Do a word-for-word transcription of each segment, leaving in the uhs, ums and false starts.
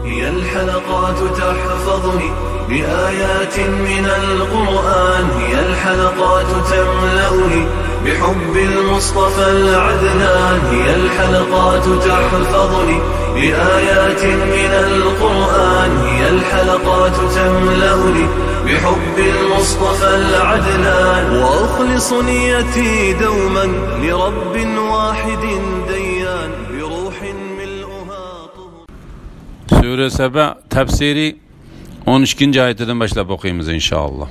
هي الحلقات تحفظني بآيات من القرآن، هي الحلقات تملأني بحب المصطفى العدنان، هي الحلقات تحفظني بآيات من القرآن، هي الحلقات تملأني بحب المصطفى العدنان، وأخلص نيتي دوما لرب واحد ديان، بروح ملؤها طهر. سۈرە سەبە تەپسىرى ئون ئىككىنچى ئايىتىدىن باشلاپ ئوقۇيمىز، ئىنشائاللا.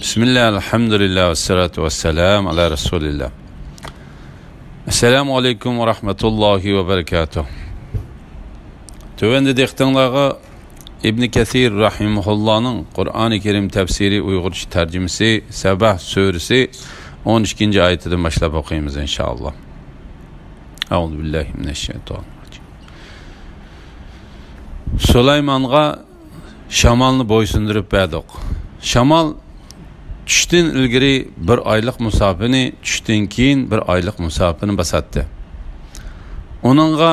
بىسمىللا، ئەلھەمدۇلىللا، ۋەسسالاتۇ ۋەسسالامۇ ئالا رەسۇلىللا. ئەسسالامۇ ئەلەيكۇم ۋە رەھمەتۇللاھى ۋە بەرىكاتۇھ. تۆۋەندە دىققىتىڭلارغا ئىبنى كەسىر رەھىمەھۇللانىڭ قۇرئانى كەرىم تەپسىرى ئۇيغۇرچە تەرجىمىسى، سەبە سۈرىسى ئون ئىككىنچى ئايىتىدىن باشلاپ ئوقۇيمىز، ئىنشائاللا. ئەئۇزۇ بىللاھى مىنەششەيتانىررەجىم. سۇلايمانغا شامالنى بويسۇندۇرۇپ بەردۇق. شامال چۈشتىن ئىلگىرى بىر ئايلىق مۇساپىنى، چۈشتىن كېيىن بىر ئايلىق مۇساپىنى باساتتى. ئۇنىڭغا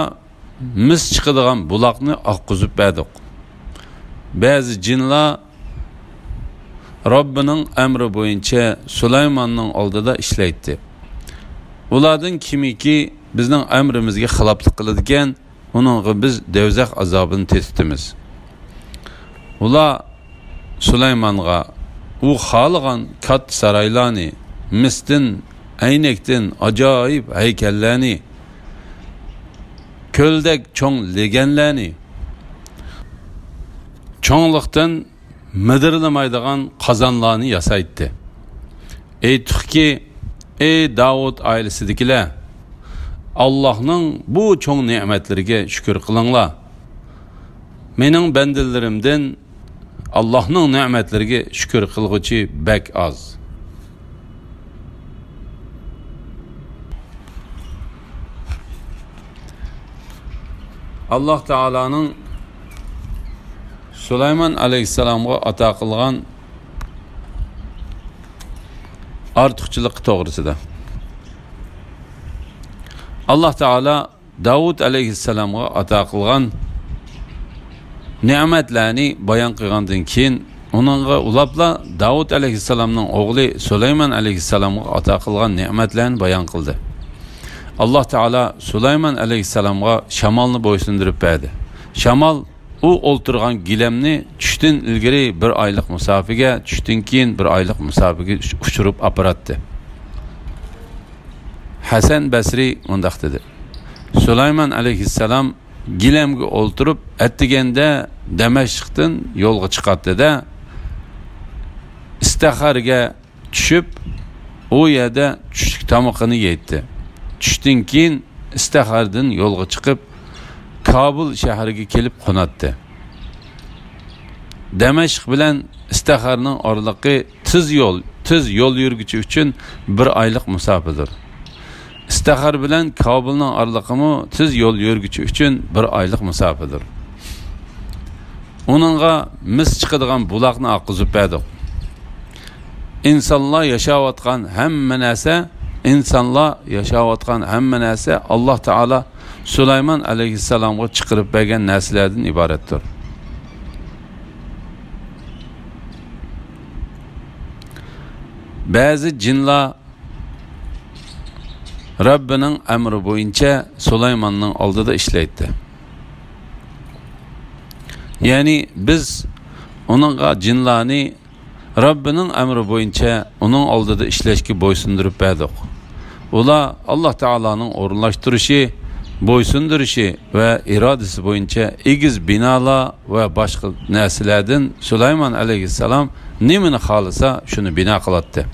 مىس چىقىدىغان بۇلاقنى ئاققۇزۇپ بەردۇق. بەزى جىنلار رەببىنىڭ ئەمرى بويىچە سۇلايماننىڭ ئالدىدا ئىشلەيتتى. ئۇلاردىن كىمكى بىزنىڭ ئەمرىمىزگە خىلاپلىق قىلىدىكەن، ئۇنىڭغا بىز دەۋزەخ ئازابىنى تېتىتىمىز. ئۇلار سۇلايمانغا ئۇ خالىغان كاتتا سارايلارنى، مىستىن، ئەينەكتىن ئاجايىپ ھەيكەللەرنى، كۆلدەك چوڭ لېگەنلەرنى، چوڭلۇقتىن مىدىرلىمايدىغان قازانلارنى ياسايتتى. ئېيتتۇقكى، ئەي داۋۇت ئائىلىسىدىكىلەر، ئاللاھنىڭ بۇ چوڭ نېمەتلىرىگە شۈكۈر قىلىڭلار. مېنىڭ بەندىلىرىمدىن ئاللاھنىڭ نېمەتلىرىگە شۈكۈر قىلغۇچى بەك ئاز. ئاللاھ تائالانىڭ سۇلايمان ئەلەيھىسسالامغا ئاتا قىلغان ئارتۇقچىلىقى توغرىسىدا. ئاللاھ تائالا داۋۇت ئەلەيھىسسالامغا ئاتا قىلغان نېمەتلەرنى بايان قىلغاندىن كېيىن، ئۇنىڭغا ئۇلاپلا داۋۇت ئەلەيھىسسالامنىڭ ئوغلى سۇلايمان ئەلەيھىسسالامغا ئاتا قىلغان نېمەتلەرنى بايان قىلدى. ئاللاھ تائالا سۇلايمان ئەلەيھىسسالامغا شامالنى بويسۇندۇرۇپ بەردى. شامال ئۇ ئولتۇرغان گىلەمنى چۈشتىن ئىلگىرى بىر ئايلىق مۇساپىگە، چۈشتىن كېيىن بىر ئايلىق مۇساپىگە ئۇچۇرۇپ ئاپىراتتى. ھەسەن بەسرى مۇنداق دېدى: سۇلايمان ئەلەيھىسسالام گىلەمگە ئولتۇرۇپ، ئەتىگەندە دەمەشقتىن يولغا چىقاتتى-دە، ئىستەخەرگە چۈشۈپ، ئۇ يەردە چۈشلۈك تامىقىنى يەيتتى. چۈشتىن كېيىن ئىستەخەردىن يولغا چىقىپ، كابۇل شەھىرىگە كېلىپ قوناتتى. دەمەشق بىلەن ئىستەخەرنىڭ ئارىلىقى تېز يول، تېز يول يۈرگۈچى ئۈچۈن بىر ئايلىق مۇساپىدۇر. ئىستەخەر بىلەن كابۇلنىڭ ئارىلىقىمۇ تېز يول يۈرگۈچى ئۈچۈن بىر ئايلىق مۇساپىدۇر. ئۇنىڭغا مىس چىقىدىغان بۇلاقنى ئاققۇزۇپ بەردۇق. ئىنسانلار ياشاۋاتقان ھەممە نەرسە، ئىنسانلار ياشاۋاتقان ھەممە نەرسە ئاللاھ تائالا سۇلايمان ئەلەيھىسسالامغا چىقىرىپ بەرگەن نەرسىلەردىن ئىبارەتتۇر. بەزى جىنلار رەببىنىڭ ئەمرى بويىچە سۇلايماننىڭ ئالدىدا ئىشلەيتتى. يەنى بىز ئۇنىڭغا جىنلارنى رەببىنىڭ ئەمرى بويىچە ئۇنىڭ ئالدىدا ئىشلەشكە بويسۇندۇرۇپ بەردۇق. ئۇلار ئاللاھ تائالانىڭ ئورۇنلاشتۇرۇشى، بويسۇندۇرۇشى ۋە ئىرادىسى بويىچە ئېگىز بىنالار ۋە باشقا نەرسىلەردىن سۇلايمان ئەلەيھىسسالام نېمىنى خالىسا، شۇنى بىنا قىلاتتى.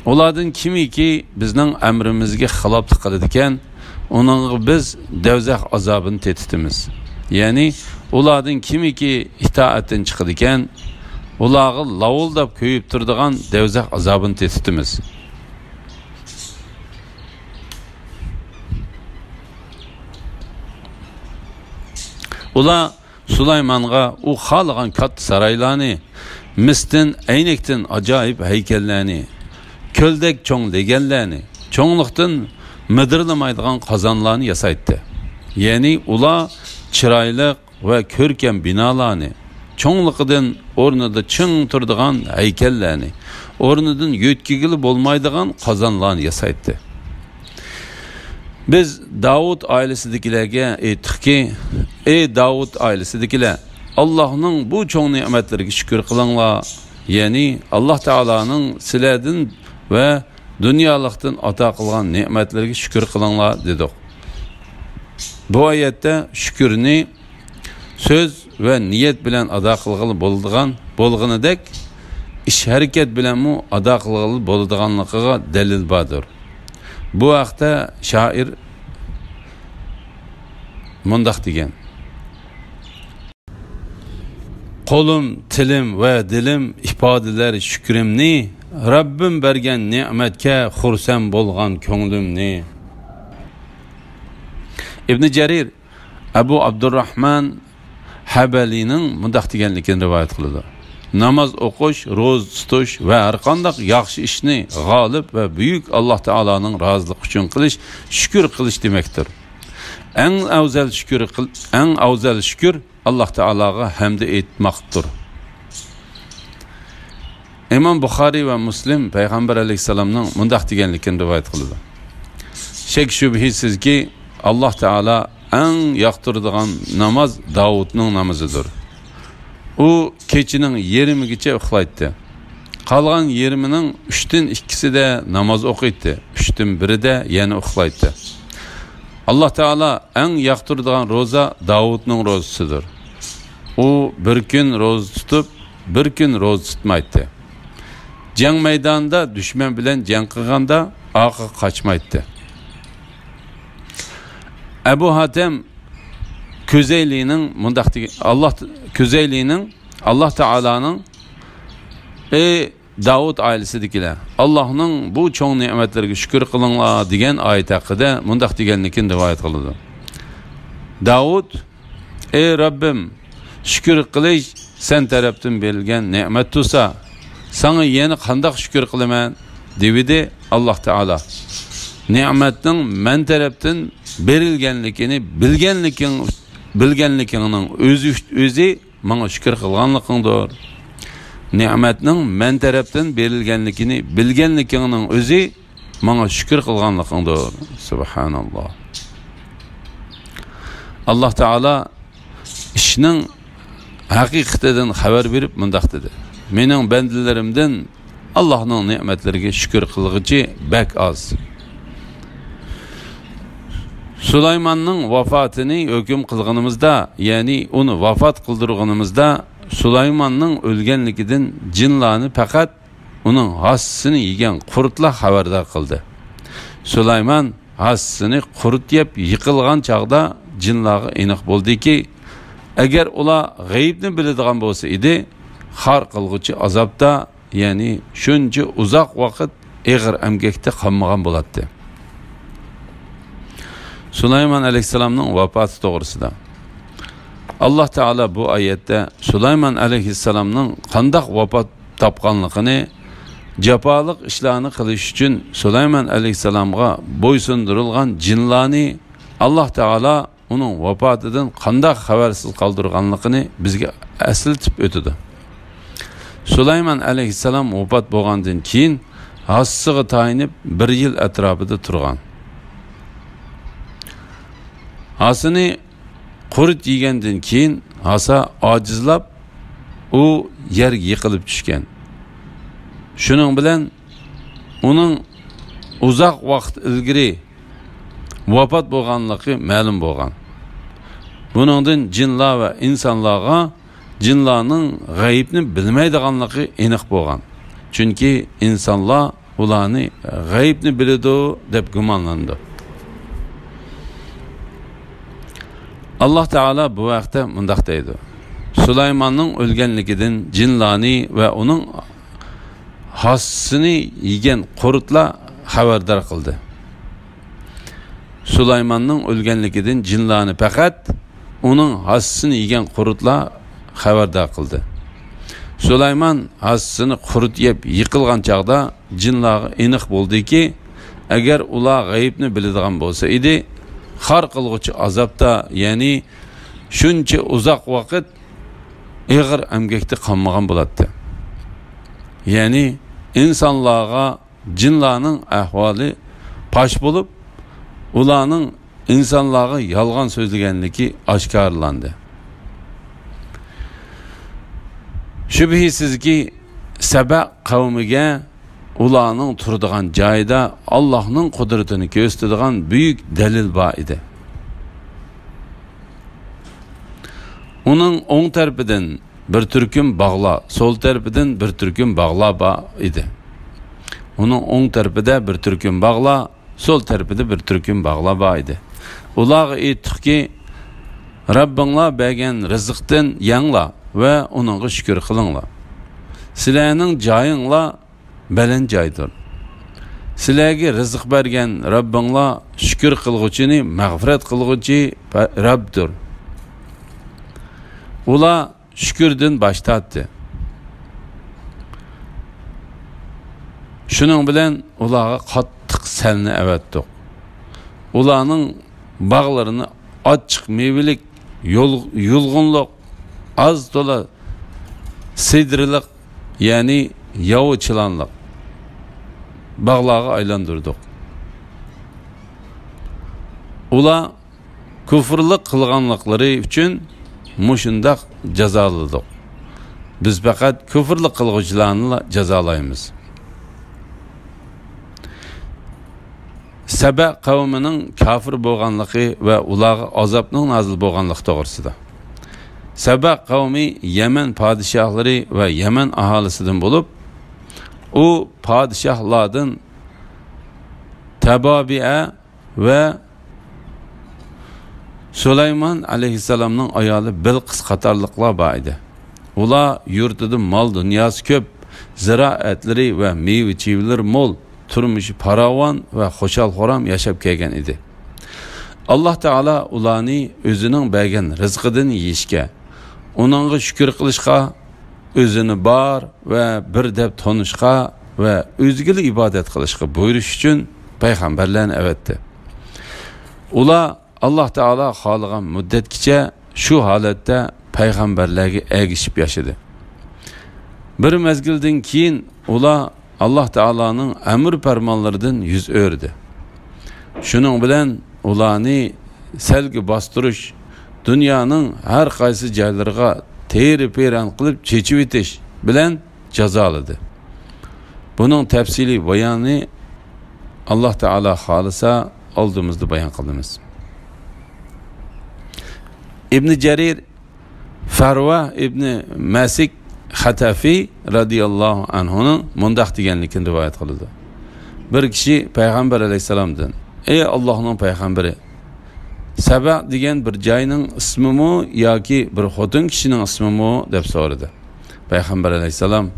ئۇلاردىن كىمكى بىزنىڭ ئەمرىمىزگە خىلاپلىق قىلىدىكەن، ئۇنىڭغا بىز دەۋزەخ ئازابىنى تېتىتىمىز. يەنى ئۇلاردىن كىمكى ئىتائەتتىن چىقىدىكەن، ئۇلارغا لاۋۇلداپ كۆيۈپ تۇرىدىغان دەۋزەخ ئازابىنى تېتىتىمىز. ئۇلار سۇلايمانغا ئۇ خالىغان كاتتا سارايلارنى، مىستىن، ئەينەكتىن ئاجايىپ ھەيكەللەرنى، كۆلدەك چوڭ لېگەنلەرنى، چوڭلۇقتىن مىدىرلىمايدىغان قازانلارنى ياسايتتى. يەنى ئۇلار چىرايلىق ۋە كۆركەم بىنالارنى، چوڭلۇقىدىن ئورنىدا چىڭ تۇرىدىغان ھەيكەللەرنى، ئورنىدىن يۆتكىگىلى بولمايدىغان قازانلارنى ياسايتتى. بىز داۋۇت ئائىلىسىدىكىلەرگە ئېيتتۇقكى، ئەي داۋۇت ئائىلىسىدىكىلەر، ئاللاھنىڭ بۇ چوڭ نېمەتلىرىگە شۈكۈر قىلىڭلار، يەنى ئاللاھ تائالانىڭ سىلەردىن ۋە دۇنيالىقتىن ئاتا قىلغان نېمەتلىرىگە شۈكۈر قىلىڭلار دېدۇق. بۇ ئايەتتە شۈكۈرنى سۆز ۋە نىيەت بىلەن ئادا قىلغىلى بولىدىغان بولغىنىدەك، ئىش ھەرىكەت بىلەنمۇ ئادا قىلغىلى بولىدىغانلىقىغا دەلىل باردۇر. بۇ ھەقتە شائىر مۇنداق دېگەن: قولۇم، تىلىم ۋە دىلىم ئىپادىلەر شۈكرۈمنى، رەببىم بەرگەن نېمەتكە خۇرسەن بولغان كۆڭلۈمنى. ئىبنى جەرىر ئەبۇ ئابدۇرراھمان ھەبەلىنىڭ مۇنداق دېگەنلىكىنى رىۋايەت قىلىدۇ: ناماز ئوقۇش، روزا تۇتۇش ۋە ھەرقانداق ياخشى ئىشنى غالىب ۋە بۈيۈك ئاللاھ تائالانىڭ رازىلىقى ئۈچۈن قىلىش شۈكۈر قىلىش دېمەكتۇر. ئەڭ ئەۋزەل شۈكۈر قىل-، ئەڭ ئەۋزەل شۈكۈر ئاللاھ تائالاغا ھەمدە ئېيتماقتۇر. ئىمام بۇخارىي ۋە مۇسلىم پەيغەمبەر ئەلەيھىسسالامنىڭ مۇنداق دېگەنلىكىنى رىۋايەت قىلىدۇ: شەك-شۈبھىسىزكى، ئاللاھ تائالا ئەڭ ياقتۇرىدىغان ناماز داۋۇتنىڭ نامىزىدۇر. ئۇ كېچىنىڭ يېرىمىگىچە ئۇخلايتتى. قالغان يېرىمىنىڭ ئۈچتىن ئىككىسىدە ناماز ئوقۇيتتى، ئۈچتىن بىرىدە يەنە ئۇخلايتتى. ئاللاھ تائالا ئەڭ ياقتۇرىدىغان روزا داۋۇتنىڭ روزىسىدۇر. ئۇ بىر كۈن روزا تۇتۇپ، بىر كۈن روزا تۇتمايتتى. جەڭ مەيدانىدا دۈشمەن بىلەن جەڭ قىلغاندا ئارقىغا قاچمايتتى. ئەبۇ ھاتەم كۈزەيلىنىڭ مۇنداق دېگەن، ئاللاھ، كۈزەيلىنىڭ، ئاللاھ تائالانىڭ، ئەي داۋۇت ئائىلىسىدىكىلەر، ئاللاھنىڭ بۇ چوڭ نېمەتلىرىگە شۈكۈر قىلىڭلار دېگەن ئايەت ھەققىدە مۇنداق دېگەنلىكىنى رىۋايەت قىلىدۇ: داۋۇت، ئەي رەببىم، شۈكۈر قىلىش سەن تەرەپتىن بېرىلگەن نېمەت تۇرسا، ساڭا يەنە قانداق شۈكۈر قىلىمەن؟ دېۋىدى. ئاللاھ تائالا، نېمەتنىڭ مەن تەرەپتىن بېرىلگەنلىكىنى بىلگەنلىكىڭ، بىلگەنلىكىڭنىڭ ئۆزى، ئۆزى ماڭا شۈكۈر قىلغانلىقىڭدۇر. نېمەتنىڭ مەن تەرەپتىن بېرىلگەنلىكىنى بىلگەنلىكىڭنىڭ ئۆزى ماڭا شۈكۈر قىلغانلىقىڭدۇر. سۇبھاناللاھ. ئاللاھ تائالا ئىشنىڭ ھەقىقىتىدىن خەۋەر بېرىپ مۇنداق دېدى: مېنىڭ بەندىلىرىمدىن ئاللاھنىڭ نېمەتلىرىگە شۈكۈر قىلغۇچى بەك ئاز. سۇلايماننىڭ ۋاپاتىنى ھۆكۈم قىلغىنىمىزدا، يەنى ئۇنى ۋاپات قىلدۇرغىنىمىزدا، سۇلايماننىڭ ئۆلگەنلىكىدىن جىنلارنى پەقەت ئۇنىڭ ھاسىسىنى يېگەن قۇرتلا خەۋەردار قىلدى. سۇلايمان ھاسىسىنى قۇرت يەپ يىقىلغان چاغدا جىنلارغا ئېنىق بولدىكى، ئەگەر ئۇلار غەيىبنى بىلىدىغان بولسا ئىدى، خار قىلغۇچى ئازابتا، يەنى شۇنچە ئۇزاق ۋاقىت ئېغىر ئەمگەكتە قالمىغان بولاتتى. سۇلايمان ئەلەيھىسسالامنىڭ ۋاپاتى توغرىسىدا. ئاللاھ تائالا بۇ ئايەتتە سۇلايمان ئەلەيھىسسالامنىڭ قانداق ۋاپات تاپقانلىقىنى، جاپالىق ئىشلارنى قىلىش ئۈچۈن سۇلايمان ئەلەيھىسسالامغا بويسۇندۇرۇلغان جىنلارنى ئاللاھ تائالا ئۇنىڭ ۋاپاتىدىن قانداق خەۋەرسىز قالدۇرغانلىقىنى بىزگە ئەسلىتىپ ئۆتىدۇ. سۇلايمان ئەلەيھىسسالام ۋاپات بولغاندىن كېيىن، ھاسىسىغا تايىنىپ بىر يىل ئەتراپىدا تۇرغان. ھاسىنى قۇرت يېگەندىن كېيىن، ھاسا ئاجىزلاپ، ئۇ يەرگە يىقىلىپ چۈشكەن. شۇنىڭ بىلەن ئۇنىڭ ئۇزاق ۋاقىت ئىلگىرى ۋاپات بولغانلىقى مەلۇم بولغان. بۇنىڭدىن جىنلار ۋە ئىنسانلارغا جىنلارنىڭ غەيىبنى بىلمەيدىغانلىقى ئېنىق بولغان. چۈنكى ئىنسانلار ئۇلارنى غەيىبنى بىلىدۇ دەپ گۇمانلىنىدۇ. ئاللاھ تائالا بۇ ھەقتە مۇنداق دەيدۇ: سۇلايماننىڭ ئۆلگەنلىكىدىن جىنلارنى ۋە ئۇنىڭ ھاسىسىنى يېگەن قۇرتلار خەۋەردار قىلدى. سۇلايماننىڭ ئۆلگەنلىكىدىن جىنلارنى پەقەت ئۇنىڭ ھاسىسىنى يېگەن قۇرتلار خەۋەردار قىلدى. سۇلايمان ھاسىسىنى قۇرت يەپ يىقىلغان چاغدا جىنلارغا ئېنىق بولدىكى، ئەگەر ئۇلار غەيىبنى بىلىدىغان بولسا ئىدى، خار قىلغۇچى ئازابتا، يەنى شۇنچە ئۇزاق ۋاقىت ئېغىر ئەمگەكتە قالمىغان بولاتتى. يەنى ئىنسانلارغا جىنلارنىڭ ئەھۋالى پاش بولۇپ، ئۇلارنىڭ ئىنسانلارغا يالغان سۆزلىگەنلىكى ئاشكارىلاندى. شۈبھىسىزكى، سەبە قەۋمىگە ئۇلارنىڭ تۇرىدىغان جايىدا ئاللاھنىڭ قۇدرىتىنى كۆرسىتىدىغان بۈيۈك دەلىل بار ئىدى. ئۇنىڭ ئوڭ تەرىپىدىن بىر تۈركۈم باغلار، سول تەرىپىدىن بىر تۈركۈم باغلار بار ئىدى. ئۇنىڭ ئوڭ تەرىپىدە بىر تۈركۈم باغلار، سول تەرىپىدە بىر تۈركۈم باغلار بار ئىدى. ئۇلارغا ئېيتتۇقكى، رەببىڭلار بەرگەن رىزىقتىن يەڭلار ۋە ئۇنىڭغا شۈكۈر قىلىڭلار. سىلەرنىڭ جايىڭلار بەلەن جايدۇر. سىلەرگە رىزىق بەرگەن رەببىڭلار شۈكۈر قىلغۇچىنى مەغپىرەت قىلغۇچى رەبدۇر. ئۇلار شۈكۈردىن باش تارتتى. شۇنىڭ بىلەن ئۇلارغا قاتتىق سەلنى ئەۋەتتۇق. ئۇلارنىڭ باغلىرىنى ئاچچىق مېۋىلىك، يول-، يۇلغۇنلۇق، ئاز تولا سىدرىلىق، يەنى ياۋا چىلانلىق باغلارغا ئايلاندۇردۇق. ئۇلار كۇفرلۇق قىلغانلىقلىرى ئۈچۈن مۇشۇنداق جازالىدۇق. بىز پەقەت كۇفرلۇق قىلغۇچىلارنىلا جازالايمىز. سەبە قەۋمىنىڭ كاپىر بولغانلىقى ۋە ئۇلارغا ئازابنىڭ نازىل بولغانلىقى توغرىسىدا. سەبە قەۋمى يەمەن پادىشاھلىرى ۋە يەمەن ئاھالىسىدىن بولۇپ، ئۇ پادىشاھلاردىن تەبابىئە ۋە سۇلايمان ئەلەيھىسسالامنىڭ ئايالى بىلقىس قاتارلىقلار بار ئىدى. ئۇلار يۇرتىدا مال دۇنياسى كۆپ، زىرائەتلىرى ۋە مېۋە-چېۋىلىرى مول، تۇرمۇشى پاراۋان ۋە خۇشال-خۇرام ياشاپ كەلگەن ئىدى. ئاللاھ تائالا ئۇلارنى ئۆزىنىڭ بەرگەن رىزقىدىن يېيىشكە، ئۇنىڭغا شۈكۈر قىلىشقا، ئۆزىنى بار ۋە بىر دەپ تونۇشقا ۋە ئۆزىگىلا ئىبادەت قىلىشقا بۇيرۇش ئۈچۈن پەيغەمبەرلەرنى ئەۋەتتى. ئۇلار ئاللاھ تائالا خالىغان مۇددەتكىچە شۇ ھالەتتە پەيغەمبەرلەرگە ئەگىشىپ ياشىدى. بىر مەزگىلدىن كېيىن ئۇلار ئاللاھ تائالانىڭ ئەمر پەرمانلىرىدىن يۈز ئۆرۈدى. شۇنىڭ بىلەن ئۇلارنى سەلگە باستۇرۇش، دۇنيانىڭ ھەر قايسى جايلىرىغا تېرە-پېرەن قىلىپ چېچىۋېتىش بىلەن جازالىدى. بۇنىڭ تەپسىلىي بايانى ئاللاھ تائالا خالىسا ئالدىمىزدا بايان قىلىمىز. ئىبنى جەرىر فەرۋا ئىبنى مەسىك خەتەفى رەزىياللاھۇ ئەنھۇنىڭ مۇنداق دېگەنلىكىنى رىۋايەت قىلىدۇ. بىر كىشى پەيغەمبەر ئەلەيھىسسالامدىن، ئەي ئاللاھنىڭ پەيغەمبىرى، سەبە دېگەن بىر جاينىڭ ئىسمىمۇ ياكى بىر خوتۇن كىشىنىڭ ئىسمىمۇ؟ دەپ سورىدى. پەيغەمبەر ئەلەيھىسسالام،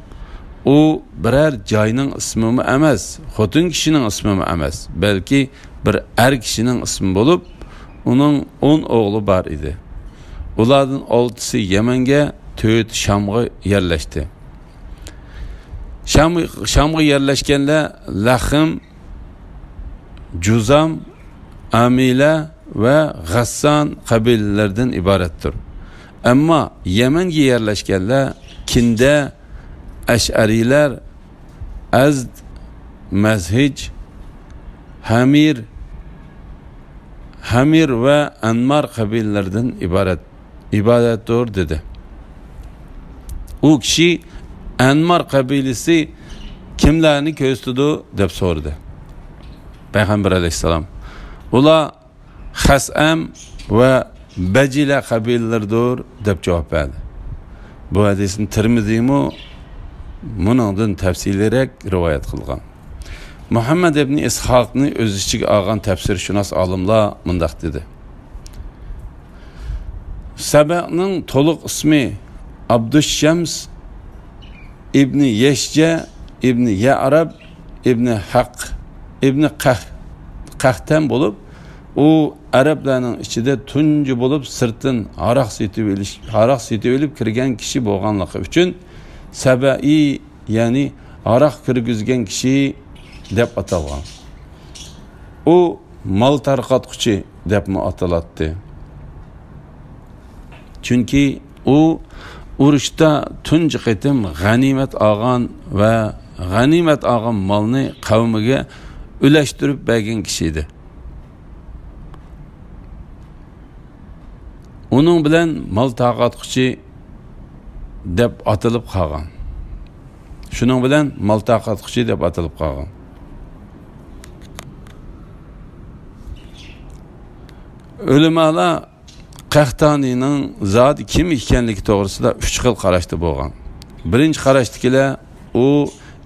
ئۇ بىرەر جاينىڭ ئىسمىمۇ ئەمەس، خوتۇن كىشىنىڭ ئىسمىمۇ ئەمەس، بەلكى بىر ئەر كىشىنىڭ ئىسمى بولۇپ، ئۇنىڭ ئون ئوغلى بار ئىدى. ئۇلاردىن ئالتىسى يەمەنگە، تۆتى شامغا يەرلەشتى. شام، شامغا يەرلەشكەنلەر لەخىم، جۇزام، ئامىلە ۋە غەسسان قەبىلىلىرىدىن ئىبارەتتۇر. ئەمما يەمەنگە يەرلەشكەنلەر كىندە، ئەشئەرىيلەر، ئەزد، مەزھىج، ھەمىر، ھەمىر ۋە ئەنمار قەبىلىلىرىدىن ئىبارەت، ئىبارەتتۇر، دېدى. ئۇ كىشى، ئەنمار قەبىلىسى كىملەرنى كۆرسىتىدۇ؟ دەپ سورىدى. پەيغەمبەر ئەلەيھىسسالام، ئۇلار خەسئەم ۋە بەجىلە قەبىلىلىرىدۇر، دەپ جاۋاب بەردى. بۇ ھەدىسنى تىرمىزىيمۇ مۇنىڭدىن تەپسىلىيرەك رىۋايەت قىلغان. مۇھەممەد ئىبنى ئىسھاقنى ئۆز ئىچىگە ئالغان تەپسىرشۇناس ئالىملار مۇنداق دېدى: سەبەنىڭ تولۇق ئىسمى ئابدۇششەمس ئىبنى يەشجە ئىبنى يەئرەب ئىبنى ھەق ئىبنى قەھ-، قەھتەم بولۇپ، ئۇ ئەرەبلەرنىڭ ئىچىدە تۇنجى بولۇپ سىرتتىن ھاراق سېتىۋېلىش، ھاراق سېتىۋېلىپ كىرگەن كىشى بولغانلىقى ئۈچۈن سەبەئىي، يەنى ھاراق كىرگۈزگەن كىشى دەپ ئاتالغان. ئۇ مال تارقاتقۇچى دەپمۇ ئاتىلاتتى. چۈنكى ئۇ ئۇرۇشتا تۇنجى قېتىم غەنىيمەت ئالغان ۋە غەنىيمەت ئالغان مالنى قەۋمىگە ئۈلەشتۈرۈپ بەرگەن كىشى ئىدى. ئۇنىڭ بىلەن مال تارقاتقۇچى دەپ ئاتىلىپ قالغان. شۇنىڭ بىلەن مال تارقاتقۇچى دەپ ئاتىلىپ قالغان. ئۆلىمالار قەھتانىنىڭ زادى كىم ئىكەنلىكى توغرىسىدا ئۈچ خىل قاراشتا بولغان. بىرىنچى قاراشتىكىلەر ئۇ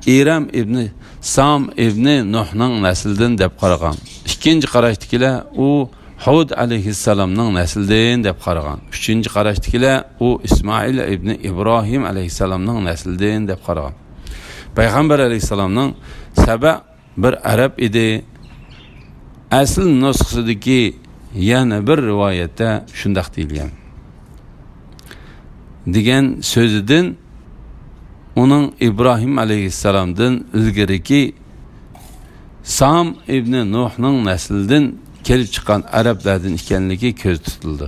ئىرەم ئىبنى سام ئىبنى نۇھنىڭ نەسلىدىن دەپ قارىغان. ئىككىنچى قاراشتىكىلەر ئۇ ھۇد ئەلەيھىسسالامنىڭ نەسلىدىن دەپ قارىغان. ئۈچىنچى قاراشتىكىلەر ئۇ ئىسمائىل ئىبنى ئىبراھىم ئەلەيھىسسالامنىڭ نەسلىدىن دەپ قارىغان. پەيغەمبەر ئەلەيھىسسالامنىڭ سەبە بىر ئەرەب ئىدى. ئەسلى نۇسخىسىدىكى يەنە بىر رىۋايەتتە شۇنداق دېيىلگەن. دېگەن سۆزىدىن ئۇنىڭ ئىبراھىم ئەلەيھىسسالامدىن ئىلگىرىكى سام ئىبنى نۇھنىڭ نەسلىدىن كېلىپ چىققان ئەرەبلەردىن ئىكەنلىكى كۆزدە تۇتۇلىدۇ.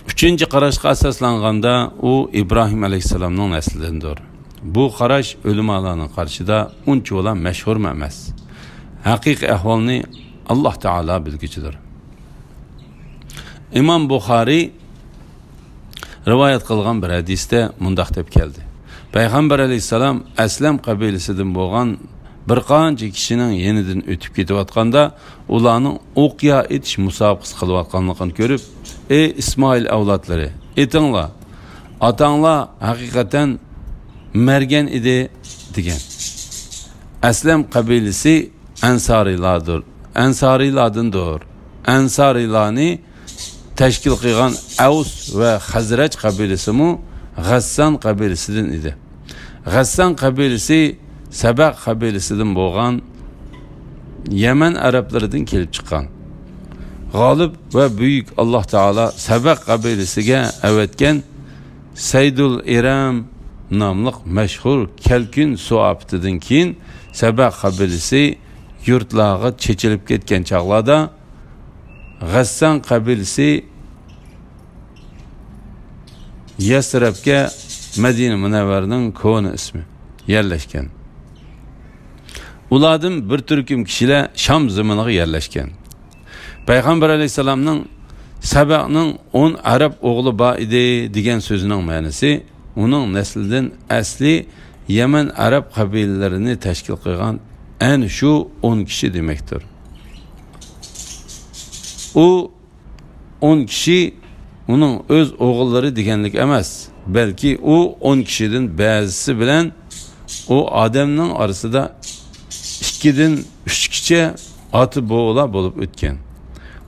ئۈچىنچى قاراشقا ئاساسلانغاندا، ئۇ ئىبراھىم ئەلەيھىسسالامنىڭ نەسلىدىندۇر. بۇ قاراش ئۆلىمالارنىڭ قارىشىدا ئۇنچىۋالا مەشھۇرمۇ ئەمەس، ھەقىقىي ئەھۋالنى ئاللاھ تائالا بىلگۈچىدۇر. ئىمام بۇخارىي رىۋايەت قىلغان بىر ھەدىستە مۇنداق دەپ كەلدى: پەيغەمبەر ئەلەيھىسسالام ئەسلەم قەبىلىسىدىن بولغان بىر قانچە كىشىنىڭ يېنىدىن ئۆتۈپ كېتىۋاتقاندا، ئۇلارنىڭ ئوقيا ئېتىش مۇسابىقىسى قىلىۋاتقانلىقىنى كۆرۈپ، ئەي ئىسمائىل ئەۋلادلىرى، ئېتىڭلار، ئاتاڭلار ھەقىقەتەن مەرگەن ئىدى، دېگەن. ئەسلەم قەبىلىسى ئەنسارىيلاردۇر، ئەنسارىيلاردىندۇر. ئەنسارىيلارنى تەشكىل قىلغان ئەۋس ۋە خەزرەج قەبىلىسىمۇ غەسسان قەبىلىسىدىن ئىدى. غەسسان قەبىلىسى سەبەق قەبىلىسىدىن بولغان يەمەن ئەرەبلىرىدىن كېلىپ چىققان. غالىب ۋە بۈيۈك ئاللاھ تائالا سەبەق قەبىلىسىگە ئەۋەتكەن سەيدۇل ئىرەم ناملىق مەشھۇر كەلكۈن سۇ ئاپىتىدىن كېيىن، سەبەق قەبىلىسى يۇرتلارغا چېچىلىپ كەتكەن چاغلاردا، غەسسان قەبىلىسى يەسرەبكە، مەدىنە مۇنەۋۋەرىنىڭ كونا ئىسمى، يەرلەشكەن. ئۇلاردىن بىر تۈركۈم كىشىلەر شام زېمىنىغا يەرلەشكەن. پەيغەمبەر ئەلەيھىسسالامنىڭ سەبەقنىڭ ئون ئەرەب ئوغلى بار ئىدى دېگەن سۆزىنىڭ مەنىسى، ئۇنىڭ نەسلىدىن ئەسلى يەمەن ئەرەب قەبىلىلىرىنى تەشكىل قىلغان ئەنە شۇ ئون كىشى دېمەكتۇر. ئۇ ئون كىشى ئۇنىڭ ئۆز ئوغۇللىرى دېگەنلىك ئەمەس، بەلكى ئۇ ئون كىشىدىن بەزىسى بىلەن ئۇ ئادەمنىڭ ئارىسىدا ئىككىدىن ئۈچكىچە ئاتا بوۋىلار بولۇپ ئۆتكەن.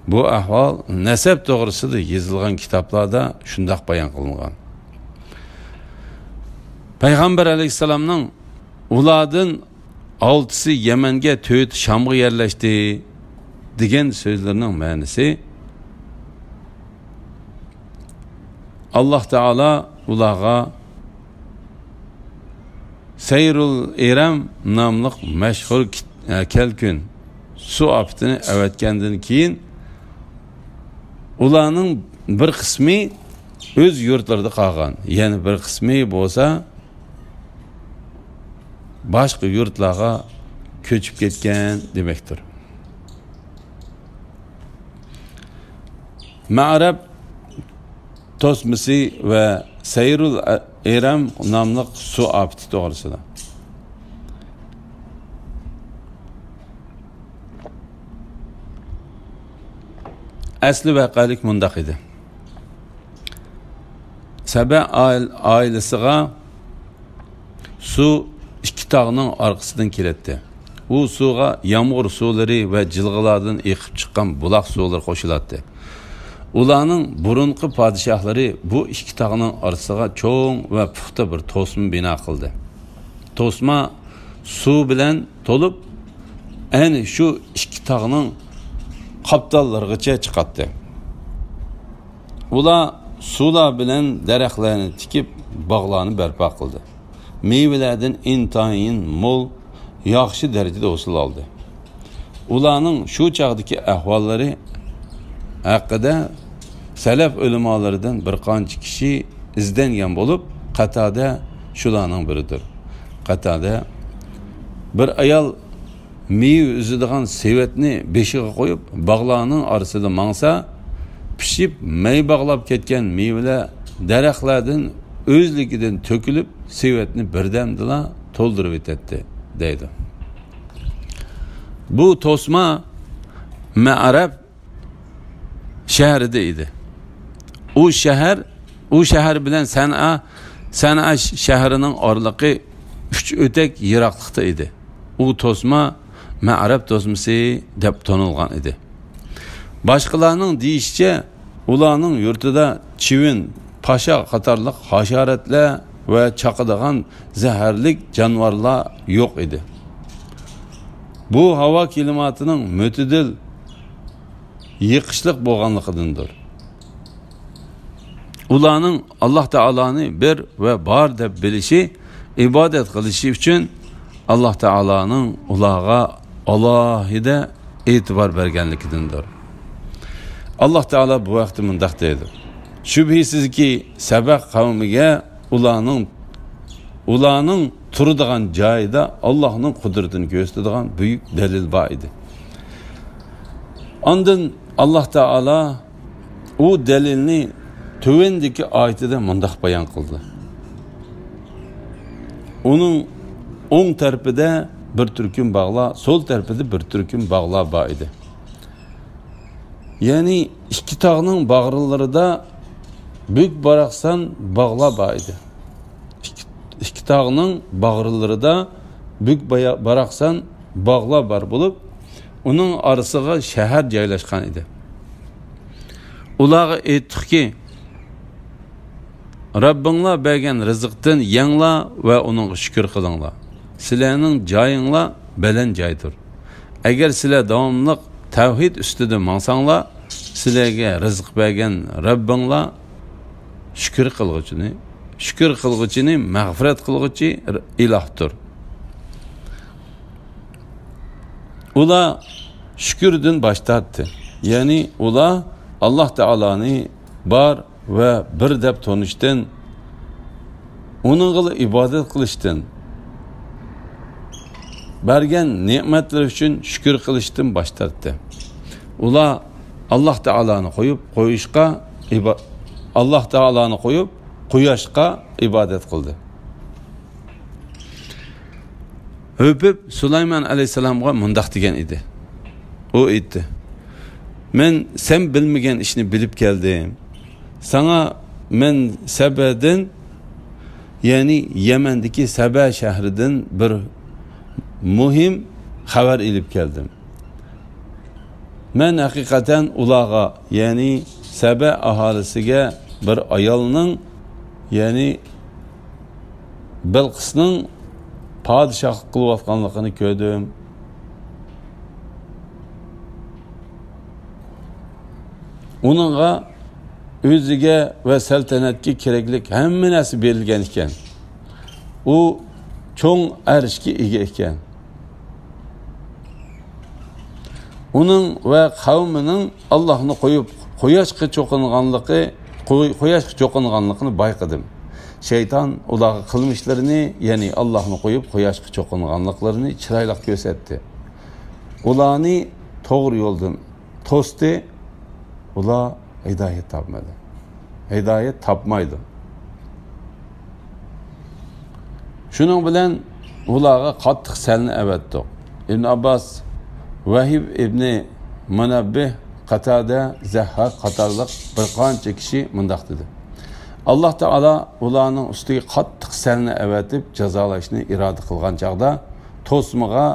بۇ ئەھۋال نەسەب توغرىسىدا يېزىلغان كىتابلاردا شۇنداق بايان قىلىنغان. پەيغەمبەر ئەلەيھىسسالامنىڭ ئۇلاردىن ئالتىسى يەمەنگە، تۆتى شامغا يەرلەشتى دېگەن سۆزلىرىنىڭ مەنىسى، ئاللاھ تائالا ئۇلارغا سەيرۇل ئىرەم ناملىق مەشھۇر كىت-، ئە، كەلكۈن سۇ ئاپىتىنى ئەۋەتكەندىن كېيىن، ئۇلارنىڭ بىر قىسمى ئۆز يۇرتلىرىدا قالغان، يەنە بىر قىسمى بولسا باشقا يۇرتلارغا كۆچۈپ كەتكەن دېمەكتۇر. مەئرەب توسمىسى ۋە سەيرۇل ئىرەم ناملىق سۇ ئاپىتى توغرىسىدا. ئەسلى ۋەقەلىك مۇنداق ئىدى. سەبە ئائىل-، ئائىلىسىغا سۇ ئىككى تاغنىڭ ئارقىسىدىن كېلەتتى. ئۇ سۇغا يامغۇر سۇلىرى ۋە جىلغىلاردىن ئېقىپ چىققان بۇلاق سۇلىرى قوشۇلاتتى. ئۇلارنىڭ بۇرۇنقى پادىشاھلىرى بۇ ئىككى تاغنىڭ ئارىسىغا چوڭ ۋە پۇختا بىر توسما بىنا قىلدى. توسما سۇ بىلەن تولۇپ، ئەنە شۇ ئىككى تاغنىڭ قاپتاللىرىغىچە چىقاتتى. ئۇلار سۇلار بىلەن دەرەخلەرنى تىكىپ، باغلارنى بەرپا قىلدى. مېۋىلەردىن ئىنتايىن مول، ياخشى دەرىجىدە ھوسۇل ئالدى. ئۇلارنىڭ شۇ چاغدىكى ئەھۋاللىرى ھەققىدە سەلەف ئۆلىمالىرىدىن بىر قانچە كىشى ئىزدەنگەن بولۇپ، قاتادە شۇلارنىڭ بىرىدۇر. قاتادە بىر ئايال مېۋە ئۈزىدىغان سېۋەتنى بېشىغا قويۇپ، باغلارنىڭ ئارىسىدا ماڭسا، پىشىپ مەي باغلاپ كەتكەن مېۋىلەر دەرەخلەردىن ئۆزلۈكىدىن تۆكۈلۈپ، سېۋەتنى بىردەمدىلا تولدۇرۇۋېتەتتى، دەيدۇ. بۇ توسما مەئرەب شەھىرىدە ئىدى. ئۇ شەھەر، ئۇ شەھەر بىلەن سەنئا، سەنئا شەھىرىنىڭ ئارىلىقى ئۈچ ئۆتەك يىراقلىقتا ئىدى. ئۇ توسما مەئرەب توسمىسى دەپ تونۇلغان ئىدى. باشقىلارنىڭ دېيىشىچە، ئۇلارنىڭ يۇرتىدا چىۋىن، پاشا قاتارلىق ھاشاراتلار ۋە چاقىدىغان زەھەرلىك جانىۋارلار يوق ئىدى. بۇ ھاۋا كىلىماتىنىڭ مۆتىدىل، يېقىشلىق بولغانلىقىدىندۇر. ئۇلارنىڭ ئاللاھ تائالانى بىر ۋە بار دەپ بىلىشى، ئىبادەت قىلىشى ئۈچۈن ئاللاھ تائالانىڭ ئۇلارغا ئالاھىدە ئېتىبار بەرگەنلىكىدىندۇر. ئاللاھ تائالا بۇ ھەقتە مۇنداق دەيدۇ: شۈبھىسىزكى، سەبە قەۋمىگە ئۇلارنىڭ، ئۇلارنىڭ تۇرىدىغان جايىدا ئاللاھنىڭ قۇدرىتىنى كۆرسىتىدىغان بۈيۈك دەلىل بار ئىدى. ئاندىن ئاللاھ تائالا ئۇ دەلىلنى تۆۋەندىكى ئايىتىدە مۇنداق بايان قىلدى: ئۇنىڭ ئوڭ تەرىپىدە بىر تۈركۈم باغلار، سول تەرىپىدە بىر تۈركۈم باغلار بار ئىدى. يەنى ئىككى تاغنىڭ باغرىلىرىدا بۈك باراقسان باغلار بار ئىدى. ئىككى، ئىككى تاغنىڭ باغرىلىرىدا بۈك بايا-، باراقسان باغلار بار بولۇپ، ئۇنىڭ ئارىسىغا شەھەر جايلاشقان ئىدى. ئۇلارغا ئېيتتۇقكى، رەببىڭلار بەرگەن رىزىقتىن يەڭلار ۋە ئۇنىڭغا شۈكۈر قىلىڭلار. سىلەرنىڭ جايىڭلار بەلەن جايدۇر. ئەگەر سىلەر داۋاملىق تەۋھىد ئۈستىدە ماڭساڭلار، سىلەرگە رىزىق بەرگەن رەببىڭلار شۈكۈر قىلغۇچىنى، شۈكۈر قىلغۇچىنى مەغپىرەت قىلغۇچى ئىلاھتۇر. ئۇلار شۈكۈردىن باش تارتتى. يەنى ئۇلار ئاللاھ تائالانى بار ۋە بىر دەپ تونۇشتىن، ئۇنىڭغىلا ئىبادەت قىلىشتىن، بەرگەن نېمەتلىرى ئۈچۈن شۈكۈر قىلىشتىن باش تارتتى. ئۇلار ئاللاھ تائالانى قويۇپ قويۇشقا، ئىبا-، ئاللاھ تائالانى قويۇپ قۇياشقا ئىبادەت قىلدى. ھۆپۈپ سۇلايمان ئەلەيھىسسالامغا مۇنداق دېگەن ئىدى. ئۇ ئېيتتى: مەن سەن بىلمىگەن ئىشنى بىلىپ كەلدىم. ساڭا مەن سەبەدىن، يەنى يەمەندىكى سەبە شەھىرىدىن بىر مۇھىم خەۋەر ئېلىپ كەلدىم. مەن ھەقىقەتەن ئۇلارغا، يەنى سەبە ئاھالىسىگە بىر ئايالنىڭ، يەنى بەلقىسنىڭ پادىشاھلىق قىلىۋاتقانلىقىنى كۆردۈم. ئۇنىڭغا ئۆزىگە ۋە سەلتەنەتكە كېرەكلىك ھەممە نەرسە بېرىلگەن ئىكەن. ئۇ چوڭ ئەرشكە ئىگە ئىكەن. ئۇنىڭ ۋە قەۋمىنىڭ ئاللاھنى قويۇپ، قۇياشقا چوقۇنغانلىقى، قۇي-، قۇياشقا چوقۇنغانلىقىنى بايقىدىم. شەيتان ئۇلارغا قىلمىشلىرىنى، يەنى ئاللاھنى قويۇپ، قۇياشقا چوقۇنغانلىقلىرىنى چىرايلىق كۆرسەتتى. ئۇلارنى توغرا يولدىن توستى، ئۇلار ھىدايەت تاپمىدى. ھىدايەت تاپمايدۇ. شۇنىڭ بىلەن ئۇلارغا قاتتىق سەلنى ئەۋەتتۇق. ئىبن ئابباس، ۋەھىب ئىبنى مۇنەببىھ، قاتادە، زەھھاك قاتارلىق بىر قانچە كىشى مۇنداق دېدى: ئاللاھ تائالا ئۇلارنىڭ ئۈستىگە قاتتىق سەلنى ئەۋەتىپ جازالاشنى ئىرادە قىلغان چاغدا، توسمىغا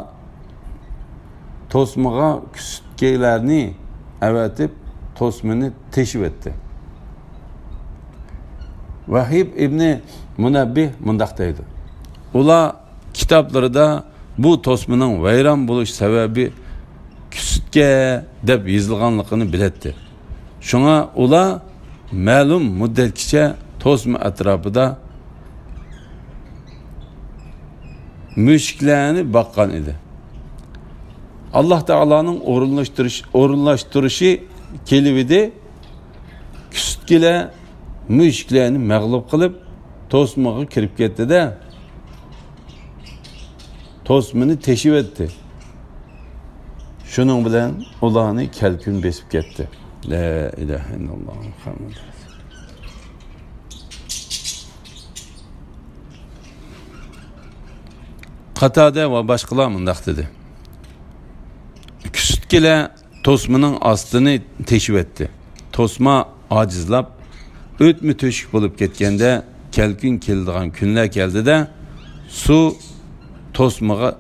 توسمىغا كۈسۈتكەيلەرنى ئەۋەتىپ، توسمىنى تېشىۋەتتى. ۋەھىب ئىبنى مۇنەببىھ مۇنداق دەيدۇ: ئۇلار كىتابلىرىدا بۇ توسمىنىڭ ۋەيران بولۇش سەۋەبى كۈسۈتكە دەپ يېزىلغانلىقىنى بىلەتتى. شۇڭا ئۇلار مەلۇم مۇددەتكىچە توسما ئەتراپىدا مۈشۈكلەرنى باققان ئىدى. ئاللاھ تائالانىڭ ئورۇنلاشتۇرۇش-، ئورۇنلاشتۇرۇشى كېلىۋىدى. كۈسۈتكىلەر مۈشۈكلەرنى مەغلۇپ قىلىپ، توسمىغا كىرىپ كەتتى-دە، توسمىنى تېشىۋەتتى. شۇنىڭ بىلەن ئۇلارنى كەلكۈن بېسىپ كەتتى. لا ئىلاھە ئىللاللاھ مۇھەممەد. قاتادە ۋە باشقىلار مۇنداق دېدى: كۈسۈتكىلەر توسمىنىڭ ئاستىنى تېشىۋەتتى. توسما ئاجىزلاپ، ئۆتمە تۆشۈك بولۇپ كەتكەندە، كەلكۈن كېلىدىغان كۈنلەر كەلدى-دە، سۇ توسمىغا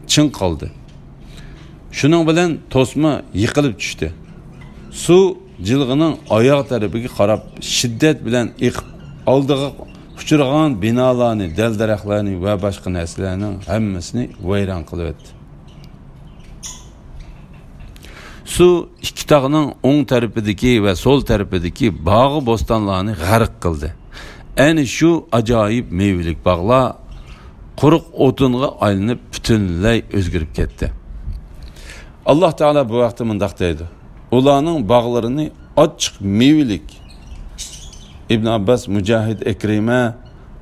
چىڭ قالدى. شۇنىڭ بىلەن توسما يىقىلىپ چۈشتى. سۇ جىلغىنىڭ ئاياغ تەرىپىگە قاراپ شىددەت بىلەن ئېقىپ، ئالدىغا ئۇچرىغان بىنالارنى، دەل-دەرەخلەرنى ۋە باشقا نەرسىلەرنىڭ ھەممىسىنى ۋەيران قىلىۋەتتى. سۇ ئىككى تاغنىڭ ئوڭ تەرىپىدىكى ۋە سول تەرىپىدىكى باغۇ بوستانلارنى غەرق قىلدى. ئەنە شۇ ئاجايىپ مېۋىلىك باغلار قۇرۇق ئوتۇنغا ئايلىنىپ، پۈتۈنلەي ئۆزگىرىپ كەتتى. ئاللاھ تائالا بۇ ھەقتە مۇنداق دەيدۇ: ئۇلارنىڭ باغلىرىنى ئاچچىق مېۋىلىك. ئىبن ئابباس، مۇجاھىد، ئىكرىمە،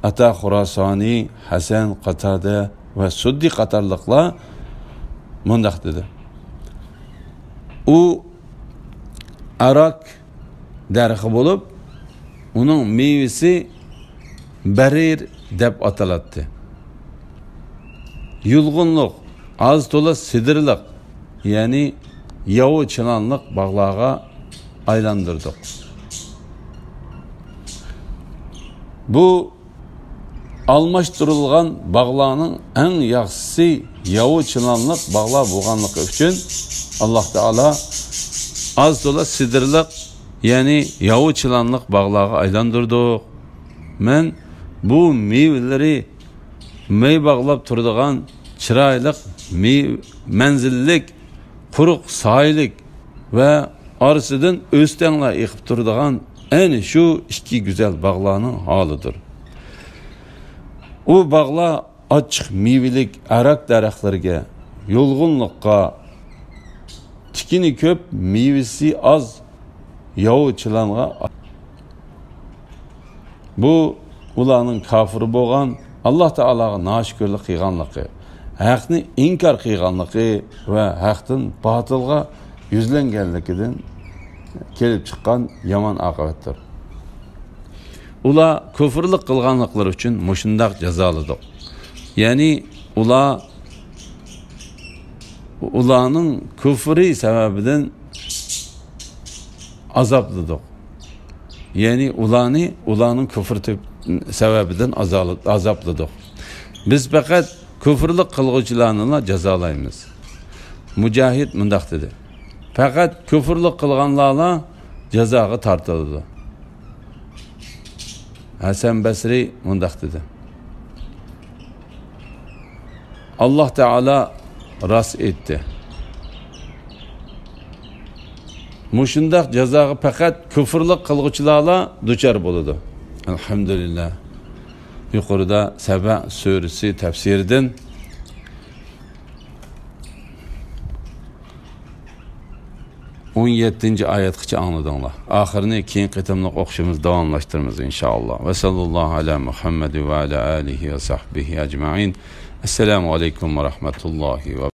ئاتا خۇراسانى، ھەسەن، قاتادە ۋە سۇددى قاتارلىقلار مۇنداق دېدى: ئۇ ئاراك دەرىخى بولۇپ، ئۇنىڭ مېۋىسى بەرىر دەپ ئاتىلاتتى. يۇلغۇنلۇق، ئاز تولا سىدىرلىق، يەنى ياۋا چىلانلىق باغلارغا ئايلاندۇردۇق. بۇ ئالماشتۇرۇلغان باغلارنىڭ ئەڭ ياخشىسى ياۋا چىلانلىق باغلار بولغانلىقى ئۈچۈن، ئاللاھ تائالا ئاز تولا سىدىرلىق، يەنى ياۋا چىلانلىق باغلارغا ئايلاندۇردۇق. مەن بۇ مېۋىلىرى مەي باغلاپ تۇرىدىغان چىرايلىق مېۋە، مەنزىللىك، قۇرۇق سايىلىك ۋە ئارىسىدىن ئۆستەڭلار ئېقىپ تۇرىدىغان ئەنە شۇ ئىككى گۈزەل باغلارنىڭ ھالىدۇر. ئۇ باغلار ئاچچىق مېۋىلىك ئاراك دەرەخلىرىگە، يۇلغۇنلۇققا، تىكىنى كۆپ، مېۋىسى ئاز ياۋا چىلانغا. بۇ ئۇلارنىڭ كاپىر بولغان، ئاللاھ تائالاغا ناشۈكۈرلۈك قىلغانلىقى، ھەقنى ئىنكار قىلغانلىقى ۋە ھەقتىن باتىلغا يۈزلەنگەنلىكىدىن كېلىپ چىققان يامان ئاقىۋەتتۇر. ئۇلار كۇفرلۇق قىلغانلىقلىرى ئۈچۈن مۇشۇنداق جازالىدۇق. يەنى ئۇلار، ئۇلارنىڭ كۇفرى سەۋەبىدىن ئازابلىدۇق. يەنى ئۇلارنى، ئۇلارنىڭ كۇفرى تۆپ-، سەۋەبىدىن ئازال-، ئازابلىدۇق. بىز پەقەت كۇفرلۇق قىلغۇچىلارنىلا جازالايمىز. مۇجاھىد مۇنداق دېدى: پەقەت كۇفرلۇق قىلغانلارلا جازاغا تارتىلىدۇ. ھەسەن بەسرى مۇنداق دېدى: ئاللاھ تائالا راست ئېيتتى. مۇشۇنداق جازاغا پەقەت كۇفرلۇق قىلغۇچىلارلا دۇچار بولىدۇ. ئەلھەمدۇلىللاھ. يۇقىرىدا سەبە سۈرىسى تەپسىرىدىن ئون يەتتىنچى ئايەتقىچە ئاڭلىدىڭلار. ئاخىرىنى كېيىنكى قېتىملىق ئوقۇشىمىز داۋاملاشتۇرىمىز، ئىنشائاللاھ. ۋە ساللاللاھۇ ئەلا مۇھەممەد ۋە ئەلا ئالىھى ۋە سەھبىھى ئەجمەئىن. ئەسسالامۇ ئەلەيكۇم ۋە رەھمەتۇللاھى ۋە